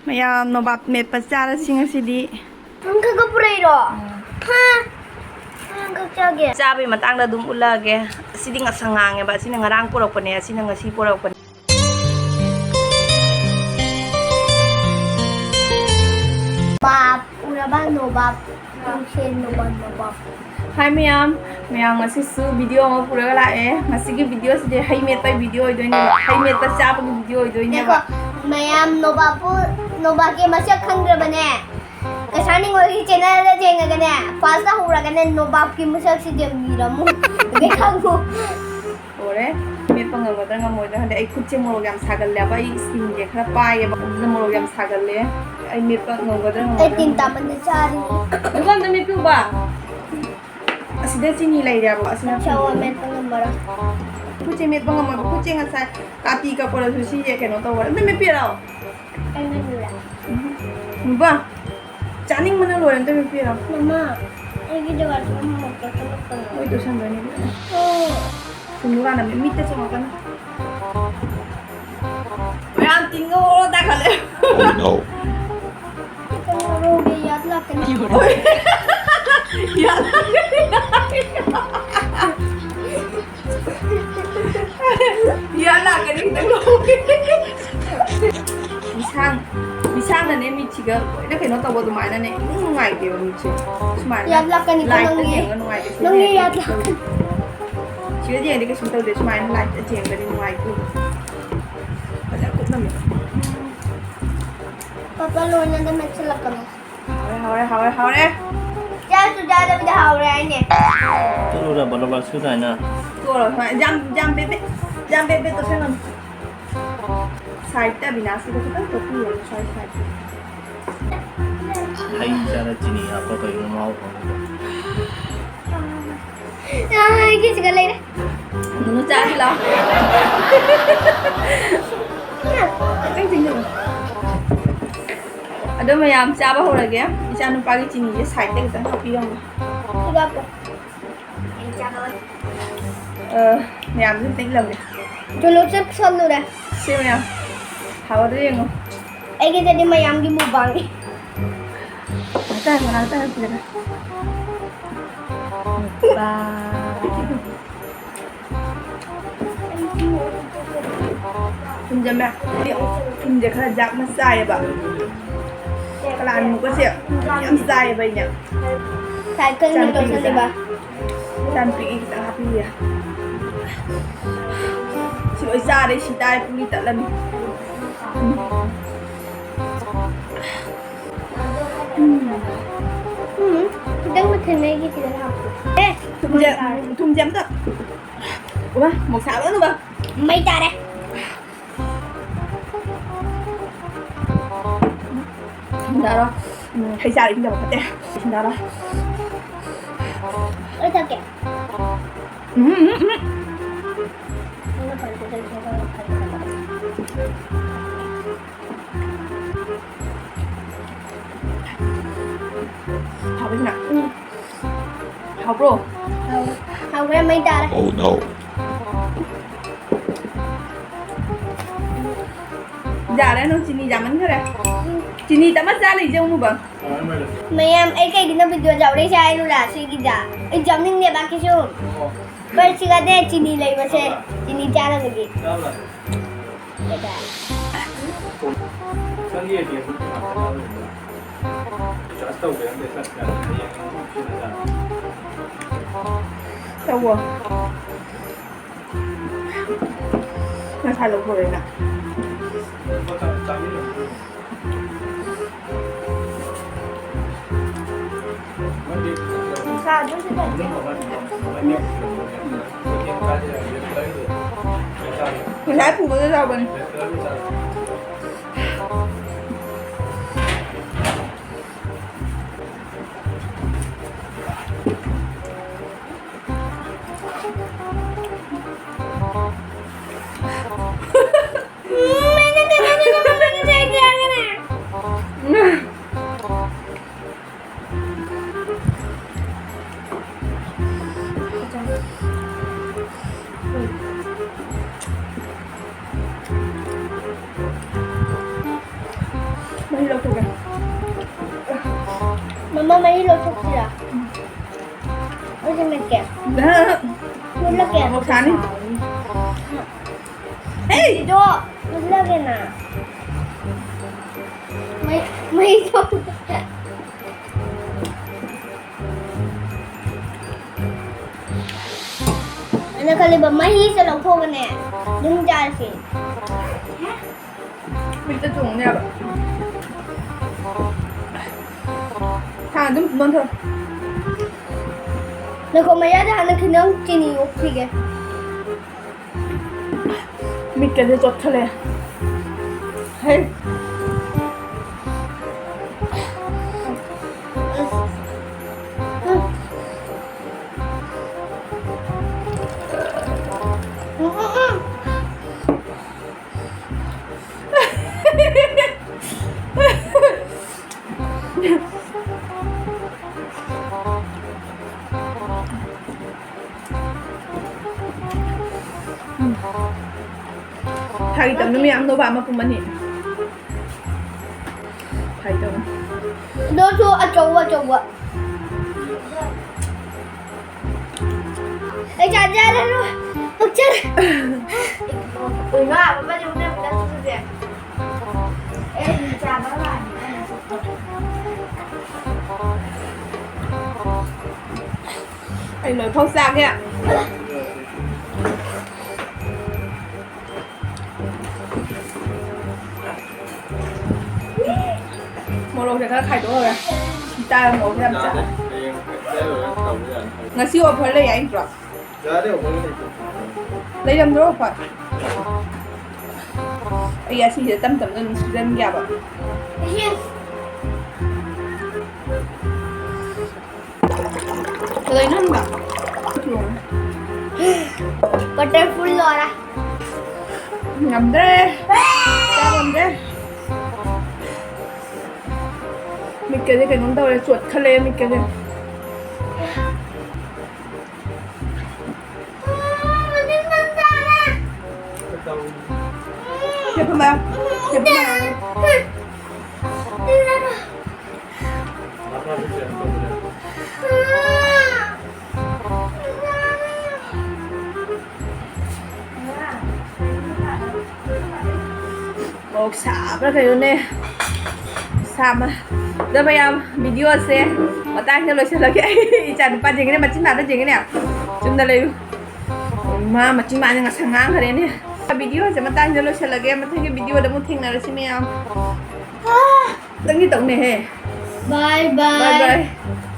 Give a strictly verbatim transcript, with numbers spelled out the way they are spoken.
ꯃꯌꯥꯝ ꯅꯣꯕꯥꯞ ꯃꯦꯠꯄ ꯆꯥꯔꯁꯤ ꯉꯁꯤꯗꯤ꯫ ꯅꯪ ꯈꯛ ꯄꯨꯔꯛꯏꯔꯣ? ꯎꯝ꯫ ꯍꯥ? ꯅꯪ ꯈꯛ ꯆꯥꯒꯦ? ꯆꯥꯕꯒꯤ ꯃꯇꯥꯡꯗ ꯑꯗꯨꯝ ꯎꯠꯂꯛꯑꯒꯦ꯫ ꯑꯁꯤꯗꯤ ꯉꯁꯪ ꯉꯥꯡꯉꯦꯕ꯫ ꯑꯁꯤꯅ ꯉꯔꯥꯡ ꯄꯨꯔꯛꯄꯅꯦ, ꯑꯁꯤꯅ ꯉꯁꯤ ꯄꯨꯔꯛꯄꯅꯦ꯫ ꯅꯣꯕꯥꯞ, ꯎꯔꯕ? ꯅꯣꯕꯥꯞ꯫ ꯅꯨꯡꯁꯦ, ꯅꯣꯕꯥꯞ, ꯅꯣꯕꯥꯞ꯫ ꯍꯥꯏ ꯃꯌꯥꯝ, ꯃꯌꯥꯝ ꯉꯁꯤꯁꯨ video ꯑꯃ ꯄꯨꯔꯒ ꯂꯥꯛꯑꯦ꯫ ꯉꯁꯤꯒꯤ videoꯁꯤꯗꯤ ꯍꯩ ꯃꯦꯠꯄꯒꯤ video ꯑꯣꯏꯗꯣꯏꯅꯦꯕ꯫ ꯍꯩ ꯃꯦꯠꯄ ꯆꯥꯕꯒꯤ video ꯑꯣꯏꯗꯣꯏꯅꯦꯕ꯫ ꯉꯥꯏꯈꯣ, ꯃꯌꯥꯝ ꯅꯣꯕꯥꯞꯄꯨ, ꯅꯣꯕꯥꯞꯀꯤ ꯃꯁꯛ ꯈꯪꯗ꯭ꯔꯕꯅꯦ꯫ ꯀꯩꯁꯥ ꯅꯤꯡꯉꯣꯜꯒꯤ channelꯗ ꯌꯦꯡꯉꯒꯅꯦ, firstꯇ ꯍꯧꯔꯒꯅꯦ, ꯅꯣꯕꯥꯞꯀꯤ ꯃꯁꯛꯁꯤꯗꯤ ꯌꯦꯡꯕꯤꯔꯝꯃꯨ꯫ ꯑꯗꯩ ꯈꯪꯉꯨ꯫ ꯂꯣꯏꯔꯦ꯫ ꯃꯦꯠꯄ ꯉꯝꯒꯗ꯭ꯔꯥ ꯉꯝꯃꯣꯏꯗ꯭ꯔꯥ ꯈꯪꯗꯦ꯫ ꯑꯩ ꯈꯨꯠꯁꯦ ꯃꯣꯔꯣꯛ ꯌꯥꯝ ꯁꯥꯒꯜꯂꯦꯕ꯫ ꯑꯩ skinꯁꯦ ꯈꯔ ꯄꯥꯏꯌꯦꯕ꯫ ꯑꯗꯨꯅ ꯃꯣꯔꯣꯛ ꯌꯥꯝ ꯁꯥꯒꯜꯂꯦ꯫ ꯑꯩ ꯃꯦꯠꯄ ꯉꯝꯒꯗ꯭ꯔꯥ ꯑꯩ ꯉꯝꯃꯣꯏꯗ꯭ꯔꯥ ꯇꯤꯟ ꯈꯪꯗꯦ꯫ ꯇꯥꯃꯟꯗ ꯆꯥꯔꯤꯅꯤ꯫ ꯉꯥꯏꯈꯣ ꯑꯝꯇ ꯃꯦꯠꯄꯤꯌꯨꯕ꯫ ꯑꯁꯤꯗ ꯆꯤꯅꯤ ꯂꯩꯔꯦꯕ꯫ ꯑꯁꯤꯅ ꯆꯧ ꯐꯨꯠꯂꯤ꯫ ꯃꯦꯠꯄ ꯉꯝꯃꯔꯣꯏ꯫ ꯈꯨꯠꯁꯦ ꯃꯦꯠꯄ ꯉꯝꯃꯣꯏꯕ꯫ ꯈꯨꯠꯁꯦ ꯉꯁꯥꯏ ꯀꯥꯇꯤ ꯀꯛꯄꯗꯁꯨ ꯁꯤꯁꯦ ꯀꯩꯅꯣ ꯇꯧꯕ꯫ ꯑꯝꯇ ꯃꯦꯠꯄꯤꯔꯣ꯫ ꯑꯩ ꯃꯦꯠꯂꯨꯔꯦ꯫ ꯅꯨꯄꯥ, ꯆꯥꯅꯤꯡꯕꯅ ꯂꯣꯏꯔꯦ, ꯑꯝꯇ ꯃꯦꯠꯄꯤꯔꯣ꯫ ꯃꯃꯥ, ꯑꯩꯒꯤ ꯖꯒꯥꯁꯤꯗ ꯃꯣꯔꯣꯛ ꯇꯣꯠꯁꯜꯂꯛꯀꯅꯣ꯫ ꯍꯣꯏ, ꯇꯣꯠꯁꯟꯗꯣꯏꯅꯦ꯫ ꯑꯣ꯫ ꯁꯨꯝ ꯀꯥꯟꯗ ꯃꯤꯠꯇ ꯆꯣꯡꯉꯛꯀꯅꯤ꯫ ꯃꯌꯥꯝ ꯇꯤꯡꯉꯣ ꯇꯥꯈꯠꯂꯦ꯫ Oh no. ꯃꯣꯔꯣꯛꯀꯤ ꯌꯥꯠ ꯂꯥꯛꯀꯅꯤ꯫ ꯌꯥꯠ ꯂꯥꯛꯀꯅꯤ꯫ ꯌꯥ ꯂꯥꯛꯀꯅꯤ ꯈꯤꯇꯪ ꯂꯧꯒꯦ꯫ ꯃꯤꯁꯥꯡ, ꯃꯤꯁꯥꯡꯅꯅꯦ ꯃꯤꯠꯁꯤꯒ ꯂꯣꯏꯅ ꯀꯩꯅꯣ ꯇꯧꯕ ꯑꯗꯨꯃꯥꯏꯅꯅꯦ ꯏꯅꯨꯡ ꯅꯨꯡꯉꯥꯏꯇꯦꯕ ꯃꯤꯠꯁꯦ꯫ ꯁꯨꯃꯥꯏꯅ ꯌꯥꯝ ꯂꯥꯛꯀꯅꯤ, ꯂꯥꯏꯠꯇ ꯅꯪꯒꯤ, ꯌꯦꯡꯉꯒ ꯅꯨꯡꯉꯥꯏꯇꯦ꯫ ꯁꯤꯗ ꯅꯪꯒꯤ ꯌꯦꯡꯉꯗꯤ ꯌꯥꯝ ꯀꯩꯁꯨꯝ ꯇꯧꯗꯦ꯫ ꯁꯤꯗ ꯌꯦꯡꯉꯗꯤ ꯀꯩꯁꯨꯝ ꯇꯧꯗꯦ꯫ ꯁꯨꯃꯥꯏꯅ ꯂꯥꯏꯠꯇ ꯌꯦꯡꯉꯒꯗꯤ ꯅꯨꯡꯉꯥꯏꯇꯦꯕ꯫ ꯐꯖꯅ ꯀꯨꯞꯅ ꯃꯦꯠꯂꯣ꯫ ꯄꯥꯄꯥ ꯂꯣꯏꯅꯗ ꯃꯦꯠꯁꯤꯜꯂꯛꯀꯅꯨ꯫ ꯍꯥꯎꯔꯦ, ꯍꯥꯎꯔꯦ, ꯍꯥꯎꯔꯦ, ꯍꯥꯎꯔꯦ꯫ ꯆꯥꯁꯨ ꯆꯥꯗꯕꯤꯗ ꯍꯥꯎꯔꯦ ꯍꯥꯏꯅꯦ꯫ ꯇꯣꯛꯂꯨꯔꯕ ꯂꯣꯕꯥꯁꯨ ꯀꯥꯏꯅ? ꯇꯣꯛꯑꯣ, ꯁꯨꯃꯥꯏꯅ ꯌꯥꯝ, ꯌꯥꯝ ꯕꯦꯕꯦ, ꯌꯥꯝ ꯕꯦꯕꯦ ꯇꯣꯠꯁꯟꯒꯅꯨ꯫ Sideꯇ ꯑꯕꯤꯅꯥꯁꯀꯤꯗꯣ ꯈꯤꯇꯪ ꯇꯣꯠꯄꯤꯌꯣ, ꯁ꯭ꯋꯥꯏ sideꯇ꯫ ꯍꯩ ꯆꯥꯔ ꯆꯤꯅꯤ ꯍꯥꯞꯄ ꯀꯩꯅꯣ ꯃꯍꯥꯎ ꯈꯪꯗꯦ꯫ ꯑꯥ, ꯑꯩꯒꯤ ꯁꯤꯒ ꯂꯩꯔꯦ꯫ ꯅꯨꯅꯨ ꯆꯥꯁꯤ ꯂꯥꯎ꯫ ꯈꯤꯇꯪ ꯆꯤꯡꯁꯤꯜꯂꯨ꯫ ꯑꯗꯣ ꯃꯌꯥꯝ ꯆꯥꯕ ꯍꯧꯔꯒꯦ꯫ ꯏꯆꯥꯅꯨꯄꯥꯒꯤ ꯆꯤꯅꯤꯁꯦ sideꯇ ꯈꯤꯇꯪ ꯍꯥꯞꯄꯤꯔꯝꯃꯣ꯫ ꯁꯤꯒ ꯍꯥꯞꯄꯣ꯫ ꯑꯩ ꯆꯥꯔꯣꯏ꯫ ꯑ, ꯃꯌꯥꯝꯁꯨ ꯑꯝꯇ ꯏꯜꯂꯝꯒꯦ꯫ ꯖꯨꯂꯨꯞꯁꯦ ꯄꯨꯁꯜꯂꯨꯔꯦ꯫ ꯁꯤ ꯃꯌꯥꯝ ꯍꯥꯎꯒꯗ꯭ꯔꯥ ꯌꯦꯡꯉꯣ꯫ ꯑꯩꯒꯤꯗꯗꯤ ꯃꯌꯥꯝꯒꯤ ꯃꯨꯛꯕꯥꯡꯅꯤ꯫ ꯉꯥꯛꯇꯪ, ꯉꯥꯛꯇꯪ ꯄꯤꯔꯒ꯫ ꯊꯨꯝꯖꯝꯃꯦ꯫ ꯊꯨꯝꯁꯦ ꯈꯔ ꯌꯥꯛꯅ ꯆꯥꯏꯌꯦꯕ꯫ ꯀꯂꯥꯟ ꯃꯨꯛꯀꯁꯦ ꯌꯥꯝ ꯆꯥꯏꯌꯦꯕ ꯑꯩꯅ꯫ ꯁꯥꯏ ꯀꯟꯅ ꯇꯧꯁꯜꯂꯤꯕ꯫ ꯏꯆꯥꯅꯨꯄꯤꯒꯤ ꯈꯤꯇꯪ ꯍꯥꯞꯄꯤꯒꯦ꯫ ꯁꯤ ꯂꯣꯏ ꯆꯥꯔꯦ, ꯁꯤ ꯇꯥꯔꯦ, ꯄꯨꯛꯂꯤ ꯇꯠꯂꯅꯤ꯫ ꯎꯝ꯫ ꯎꯝ, ꯈꯤꯇꯪ ꯃꯊꯟꯅ ꯑꯩꯒꯤ ꯈꯤꯇꯪ ꯍꯥꯞꯄꯣ꯫ ꯑꯦ, ꯊꯨꯝꯁꯦ, ꯊꯨꯝꯁꯦ ꯑꯝꯇ꯫ ꯎꯃ, ꯃꯣꯛ ꯁꯥꯕ ꯅꯨꯕ꯫ ꯃꯩ ꯇꯥꯔꯦ꯫ ꯁꯤꯟꯗꯔꯣ꯫ ꯎꯝ, ꯍꯩ ꯆꯥꯔ ꯏꯪꯗꯕ ꯐꯠꯇꯦ꯫ ꯁꯤꯟꯗꯔꯣ꯫ ꯑꯩ ꯊꯛꯀꯦ꯫ ꯎꯝ, ꯎꯝ, ꯎꯝ꯫ ꯍꯥꯎꯕꯁꯤꯅ꯫ ꯎꯝ꯫ ꯍꯥꯎꯕ꯭ꯔꯣ? ꯍꯥꯎ-, ꯍꯥꯎꯈ꯭ꯔꯦ, ꯃꯩ ꯇꯥꯔꯦ꯫ Oh no. ꯌꯥꯔꯦ, ꯅꯪ ꯆꯤꯅꯤ ꯌꯥꯝꯃꯟꯈꯔꯦ꯫ ꯎꯝ꯫ ꯆꯤꯅꯤ ꯇꯞꯅ ꯆꯥ ꯂꯩꯖꯧ, ꯃꯨꯕ꯫ ꯃꯌꯥꯝ, ꯑꯩ ꯀꯩꯒꯤꯅꯣ video ꯌꯥꯎꯔꯛꯏꯁꯦ ꯍꯥꯏꯔꯨꯔꯥ ꯁꯤꯒꯤꯗ? ꯑꯩ ꯌꯥꯎꯅꯤꯡꯗꯦꯕ ꯀꯩꯁꯨ꯫ ꯕꯔꯁꯤꯒꯗꯦ ꯆꯤꯅꯤ ꯂꯩꯕꯁꯦ, ꯆꯤꯅꯤ ꯆꯥꯅꯕꯒꯤ꯫ ꯇꯧꯋꯣ꯫ ꯉꯁꯥꯏ ꯂꯧꯊꯣꯔꯛꯑꯦꯅ꯫ ꯉꯁꯥꯏ ꯄꯨꯕꯗ ꯌꯥꯎꯕꯅꯤ꯫ ꯃꯍꯤ ꯂꯧꯊꯣꯛꯀꯦ꯫ ꯃꯃꯥ, ꯃꯍꯤ ꯂꯧꯊꯣꯛꯁꯤꯔꯥ? ꯑꯩꯁꯨ ꯃꯦꯠꯀꯦ꯫ ꯃꯨꯜꯂꯛꯀꯦ꯫ ꯃꯣꯔꯣꯛ ꯁꯥꯅꯤ꯫ ꯍꯦ! ꯏꯗꯣ, ꯃꯨꯜꯂꯛꯀꯦꯅ꯫ ꯃꯩ, ꯃꯩ ꯊꯣꯛ-, ꯑꯩꯅ ꯈꯜꯂꯤꯕ ꯃꯍꯤꯁꯦ ꯂꯧꯊꯣꯛꯑꯒꯅꯦ ꯑꯗꯨꯝ ꯆꯥꯔꯁꯤ꯫ ꯃꯤꯠꯇ ꯆꯣꯡꯅꯦꯕ꯫ ꯊꯥꯡ ꯑꯗꯨꯝ ꯅꯣꯟꯊꯣꯔꯣ꯫ ꯉꯥꯏꯈꯣ, ꯃꯌꯥꯗ ꯍꯥꯟꯅ ꯈꯤꯇꯪ ꯆꯤꯅꯤ ꯑꯣꯠꯈꯤꯒꯦ꯫ ꯃꯤꯠꯀꯁꯦ ꯆꯣꯠꯈꯠꯂꯦ꯫ ꯍꯩ꯫ ꯎꯝ꯫ ꯐꯥꯒꯤ ꯇꯧꯅꯤ ꯃꯌꯥꯝ, ꯅꯣꯕꯥ ꯃꯄꯨꯝ ꯑꯅꯤ꯫ ꯐꯥꯒꯤ ꯇꯧꯅꯤ꯫ ꯑꯗꯨꯁꯨ ꯑꯆꯧꯕ ꯑꯆꯧꯕ꯫ ꯑꯩ ꯆꯥꯖꯔꯔꯣꯏ꯫ ꯄꯛꯆꯔꯦ꯫ ꯏꯃꯥ, ꯕꯕꯥ, ꯌꯨꯝꯗ ꯑꯝꯇ ꯆꯠꯂꯨꯁꯦ꯫ ꯑꯦ, ꯆꯥꯕ ꯂꯥꯛꯑꯅꯤ꯫ ꯑꯩ ꯂꯣꯏꯐꯥꯎ ꯆꯥꯒꯦ꯫ ꯃꯣꯔꯣꯛꯁꯦ ꯈꯔ ꯈꯥꯏꯗꯣꯛꯑꯒ ꯆꯥꯔ ꯃꯣꯔꯣꯛꯁꯦ ꯌꯥꯝ ꯆꯥ-, ꯉꯁꯤ offer ꯂꯩ ꯍꯥꯏꯗ꯭ꯔꯣ? ꯂꯩꯔꯝꯗ꯭ꯔꯣ offer? ꯑꯩ ꯑꯁꯤꯁꯦ ꯇꯝ ꯇꯝꯅ ꯑꯗꯨꯝ ꯁꯤꯖꯟꯒꯦꯕ꯫ ꯀꯗꯩꯅꯣ ꯍꯪꯕ? Waterfall ꯂꯣꯏꯔꯦ꯫ ꯉꯝꯗ꯭ꯔꯦ꯫ ꯆꯥ ꯉꯝꯗ꯭ꯔꯦ꯫ ꯃꯤꯠꯀꯁꯦ ꯀꯩꯅꯣꯝ ꯇꯧꯔꯦ, ꯆꯣꯠꯈꯠꯂꯛꯑꯦ ꯃꯤꯠꯀꯁꯦ꯫ ꯁꯦ ꯐꯝꯕ꯫ ꯁꯦ ꯐꯝꯕ꯫ ꯄꯨꯔꯥ ꯀꯩꯅꯣꯅꯦ, ꯁꯥꯃ꯫ ꯑꯗꯣ ꯃꯌꯥꯝ, ꯚꯤꯗꯤꯑꯣꯁꯦ ꯃꯇꯥꯡꯁꯤꯗ ꯂꯣꯏꯁꯤꯜꯂꯒꯦ꯫ ꯑꯩ ꯏꯆꯥ ꯅꯨꯄꯥ ꯌꯦꯡꯒꯅꯦ, ꯃꯆꯤꯟ ꯃꯅꯥꯗ ꯌꯦꯡꯒꯅꯦ꯫ ꯆꯨꯝꯅ ꯂꯩꯌꯨ꯫ ꯃꯥ ꯃꯆꯤꯟ ꯃꯅꯥ ꯉꯁꯪ ꯉꯥꯡꯈ꯭ꯔꯦꯅꯦ꯫ ꯚꯤꯗꯤꯑꯣꯁꯦ ꯃꯇꯥꯡꯁꯤꯗ ꯂꯣꯏꯁꯤꯜꯂꯒꯦ꯫ ꯃꯊꯪꯒꯤ ꯚꯤꯗꯤꯑꯣꯗ ꯑꯃꯨꯛ ꯊꯦꯡꯅꯔꯁꯤ ꯃꯌꯥꯝ꯫ ꯑꯥ, ꯈꯤꯇꯪꯗꯤ ꯇꯧꯅꯦꯍꯦ꯫ Bye Bye bye. bye꯫